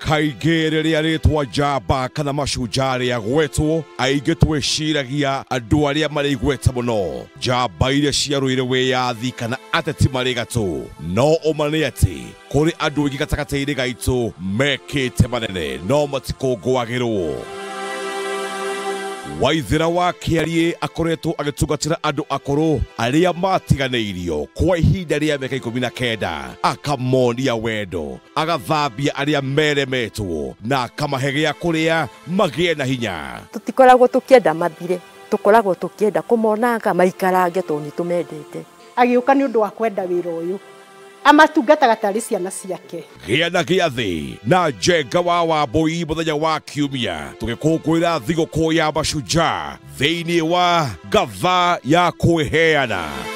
Kaingĩ rĩrĩa rĩtwa njamba kana mashujaa rĩagwetwo, aingĩ twĩciragia andũ arĩa marĩ igweta mũno, njamba iria ciarũire wĩyathi kana ateti marĩ gatũ. No ũma nĩ atĩ kũrĩ andũ aingĩ gatagatĩ-inĩ gaitũ mekĩte manene no matikũngũagĩrwo. Waithera wa Kĩariĩ akoretwo agĩtungatĩra andũ akũrũ arĩa matiganĩirio kwa ihinda rĩa mĩaka 19, akamonia wendo, agathambia arĩa meremetwo na akamahe gĩa kũrĩa magĩe na hinya. Tũtikoragwo tũkĩenda mathire, tũkoragwo tũkĩenda kũmonanga maikarange tondũ nĩ tũmendete. Agĩũka nĩ ũndũ wa kwenda wĩra ũyũ, amatungataga tarĩ ciana ciake. Gĩa na gĩathĩ na Njenga wa Wambũi mũthenya wa Kiumia tũgĩkũngũĩra thigũkũ ya mashujaa thĩinĩ wa ngatha ya kwĩheana.